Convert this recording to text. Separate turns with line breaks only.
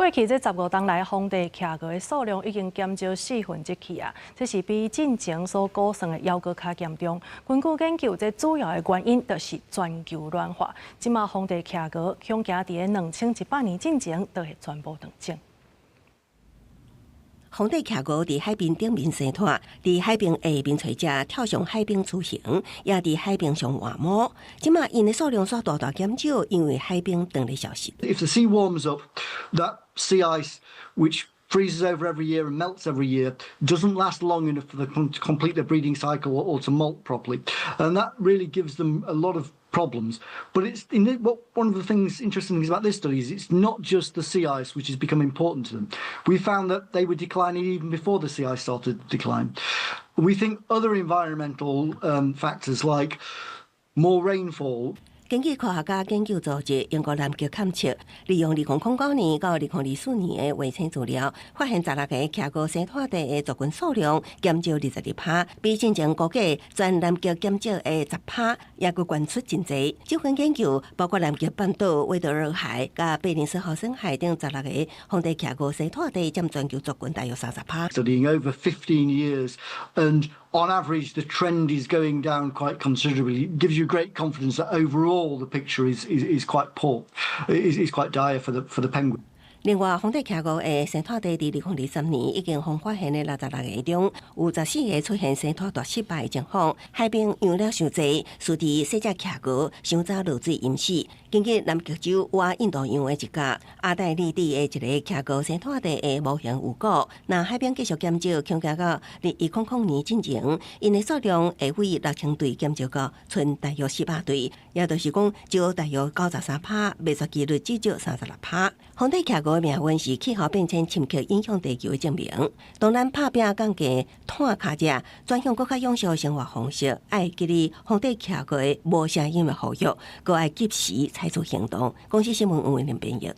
過去這15冬來，荒地企鵝的數量已經減少四分之一啊！這是比進前所估算的猶閣較嚴重。根據研究，這主要的原因就是全球暖化。這馬荒地企鵝恐驚佇2100年進前就會全部斷種。
荒地企鵝佇海冰頂面生湠，佇海冰下面揣食，跳上海冰出行，也佇海冰上換毛。這馬𪜶的數量煞大大減少，因為海冰正咧消失。
If the sea warms up, that sea ice, which freezes over every year and melts every year, doesn't last long enough for them to complete their breeding cycle or to molt properly. And that really gives them a lot of problems. But it's in the, what one of the things interesting things about this study is it's not just the sea ice which has become important to them. We found that they were declining even before the sea ice started to decline. We think other environmental factors like more rainfall.
根據科學家研究組織英國南極勘測，利用2009年到2024年的衛星資料，發現16個企鵝生湠地的族群數量減少22%，比進前估計全南極減少的10%，猶閣懸出真濟。這份研究包括南極半島、威德爾海、佮貝林斯豪森海等16個荒地企鵝生湠地，佔全球族群大約30%。
Studying over 15 years and on average, the trend is going down quite considerably. It gives you great confidence that overall the picture is quite poor, is quite dire for the penguin.
另外，荒地企鵝的生湠地佇2023年已經予發現的66個中，有14個出現生湠大失敗的情況。海冰融了傷濟，使得細隻企鵝傷早落水淹死。根據南極洲倚印度洋的一角，阿黛利蒂的一个企鵝生湠地的模型預估，若海冰繼續減少，恐驚到2100年進前，𪜶的數量會為6000對減少到賰大約400對，也就是講少大約93%，滅絕幾率至少36%。荒地企鵝的命運是氣候變遷深刻影響地球的證明。當咱拍拚降低碳跤跡，轉向閣較永續生活方式，愛記得荒地企鵝的無聲音的呼籲，閣愛及時採取行動。公視新聞黃偉玲編譯。